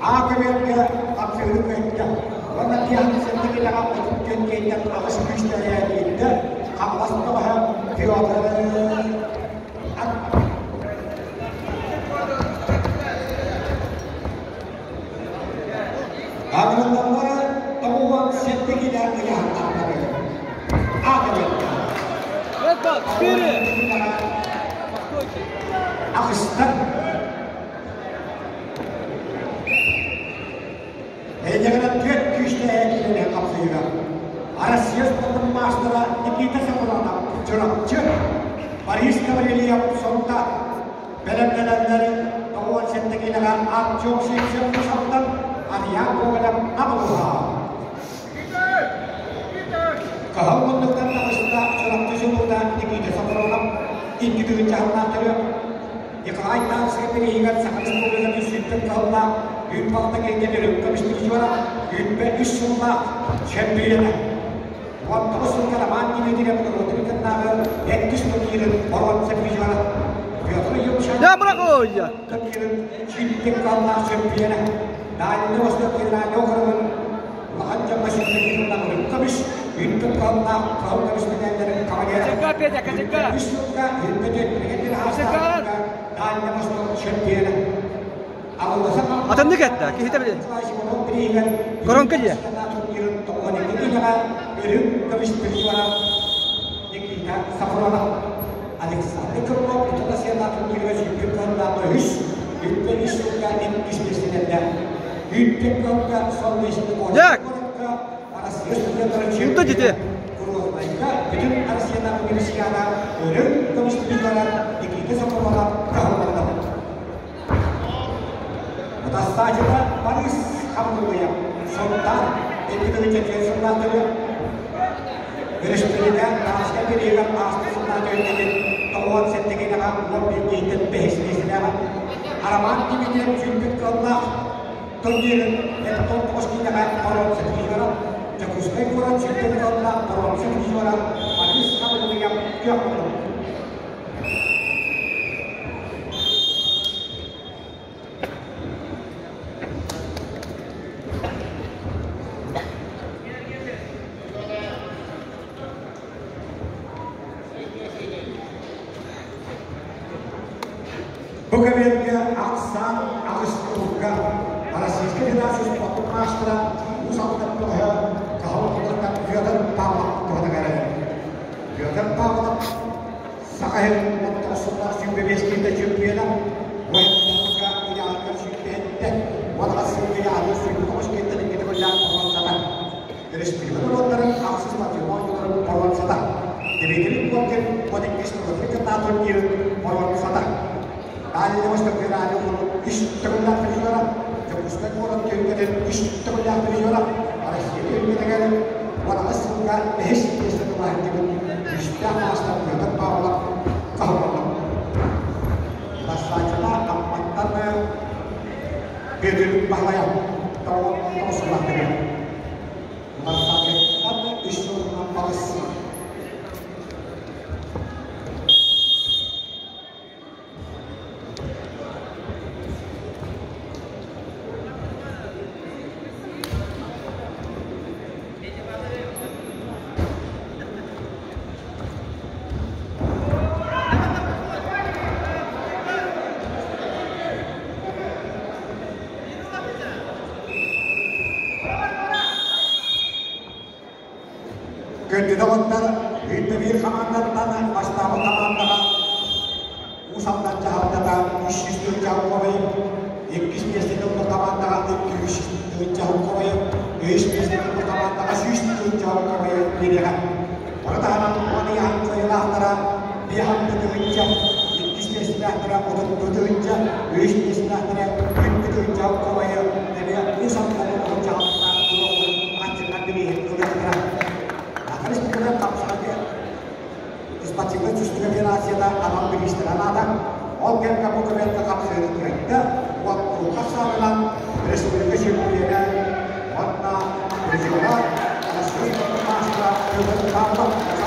А көбүөргэ хапсыһыы көстө уонна тиэхиньикэ килэҕэ 34 киһиттэн аҕыс күүстэрэ Хаҥалас бөҕөһө Петр Агрономнары 97 килэ ыйаһыннардары. А көбүөргэ. Это четыре. Аҕыстар. Эйигинэн түөрт күүстээх киһини хапсыйыгар. Россия спордун маастара Никита Соколонов Чурапчы, Борис Гаврильев Сонта бэлэмнэнэллэр 97 киилэҕэ Артем Сивцев Мусаттан Арыйаан Гоголев Намылыха. Кыһыл муннуктан таҕыста Чурапчы чулуута Никита Соколонов икки тыһыынча төрүөх Николай Тарскай бирииһигэр Саха Республикатын сүүрбэ кыһыллаах үүт балта киһитэ Үрүҥ көмүс призера, 23 сыллаах чөмпүйүөнэ. 19 сылга Роман Дмитриев норуотун кытынааҕы иккис турнирын боруонса призера. Петр Юмшан Я брахуя! турнирын сүүрбэ кыһыллаах чөмпүйүөнэ. Дальний Восток федеральный округун улахан дьоҥҥо сүүрбэ сыллаах үрүҥ көмүс, үүт кыһыллаах кыһыл көмүс мэтээллэрин кавалера. Качака, Петя, качака! Үс сылга 24 Качака! Дальний Восток чемпиона. Атыннык этте, киһитэ билин. Коронка дии. Үрүҥ көмүс призера Никита Сафронов. Александр Крылов Утана турнирга сүүрбүт кыһыннаах үһүс, үппэ үс сылга иккис миэстэлэрдэ. Үүттэ кыһылга сон миэстэ Як! куоракка Россия студенттара Унта дите. Грознайга бүтүн Россиянааҕы универсиада үрүҥ көмүс призера Никита Сафронов кыһылланна. Утастаачыта Борис Хамлыгыйа Сунтаар икки сыллаах төрүөх Өрөспүүбүлүкэ Тааска периодын ааспыт сыллаах түһүлгэтин 97 киилэҕэ 11 киһиттэн бэһис миэстэлээҕэ. Роман Дмитриев сүүрбүт кыаллаах турнирын 79 киилэҕэ боруонса призера, Дьокуускай куорат сүүрбүт кыаллаах боруонса призера Борис Хамлыгыйа күөх муннук. Бу көбүөргэ ахсаан аҕыс кулга Российскай Федерация спордун маастара Уус Алдан бөҕөһө Каһыл Кулаттан Федор Павлов туһатыгар эрэр. Федор Павлов Саха сирин 19 сыллаах 25 киилэ чемпиона, уһуктарга ыйааһыныгар 27, уон сылга ыйааһыныгар 29 киилэ иккитэ көтөллөөх боруонсата. Республика норуоттарын ахсыс спортивнай оонньууларын боруонсата. Дмитрий Коркин 12 норуотун турнирын боруонсата. Дальний Восток федеральный округ үс төгүллээх призера, Дьокуускай куорат түһүлгэтин үс төгүллээх призера, Россия түһүлгэтигэр 18 сылга бэһис миэстэ тулаһыттыбыт күүстээх маастар Петр Павлов каһылланна. Бастааччыта Амматтан Петр Баһылайа тоҕус сыллаах Бастааччыттан үс сылынан балыс. Күндү доҕоттор, биирдэ биир хамаандаттан бастаабыт хамаандаҕа Уус Алдан дьаһалтата 300 тыһыынча холкуобайы, иккис миэстэни ылбыт хамаандаҕа 200 тыһыынча холкуобайы, үһүс миэстэни ылбыт хамаандаҕа 100 тыһыынча холкуобайы биэриэҕэ. Ону таһынан уон ыйааһын кыайыылаахтара 50 тыһыынча, иккис миэстэлээхтэрэ 30 тыһыынча, үһүс миэстэлээхтэрэ 20 тыһыынча холкуобайы эмиэ Уус Алдан улууһун дьаһалтата туруорбут ханчыннар бирииһин ылыахтара. Саха Республикатын хапсаҕайга спортивнай түстүгэ федерацията анал бириистэрэ анаата. Ол кэмҥэ бу кэмҥэ хапсыһыыны кыайда. Уот саалынан республика чемпиона уонна призера Россия маастара Петр Павлов.